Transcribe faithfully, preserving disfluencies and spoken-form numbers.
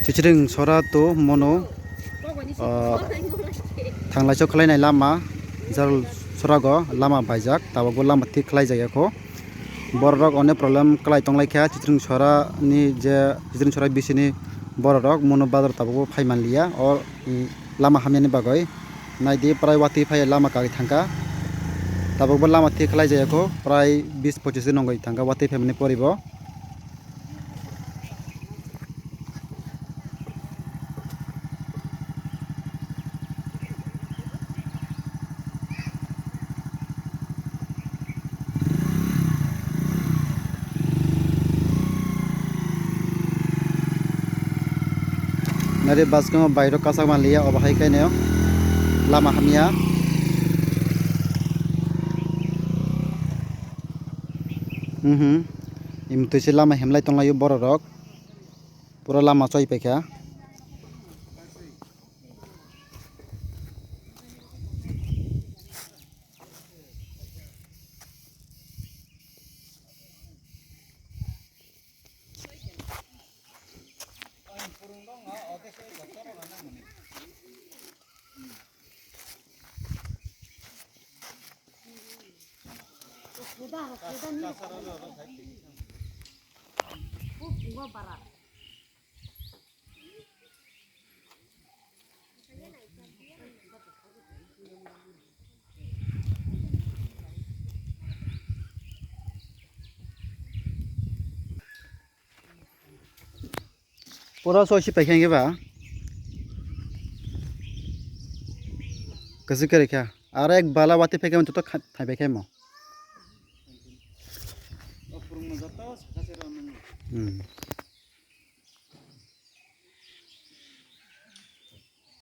Chichring sora to mono, ah, thanglaisok khlainai lama, Jarul sorago lama baijak, tabukbo lama thik khlaijakya kho. Bororok onek problem kwlai tonglaikha, Chichring sora ni je, Chichring sora bisini bororok mono bazar tabukbo phai manliya, o, mm, lama hamyani bagwi. Naidi, prai watwi phai lama kagwi thangkha, tabukbo lama thik khlaijakya kho, prai bis pochis din wngwi thangkha watwi phaimani poribo. Nari bus khe bairok kasak manliya, obo hai khe no lama hamya. Mhm. Imtwi se lama hemlai tonglaio bororok. Pura lama choi paikha. Pura soi si paikha hwnkhe ba. Kasi kari kha. Aro ek bala wati paikha, to thai paikha mo. Hmm.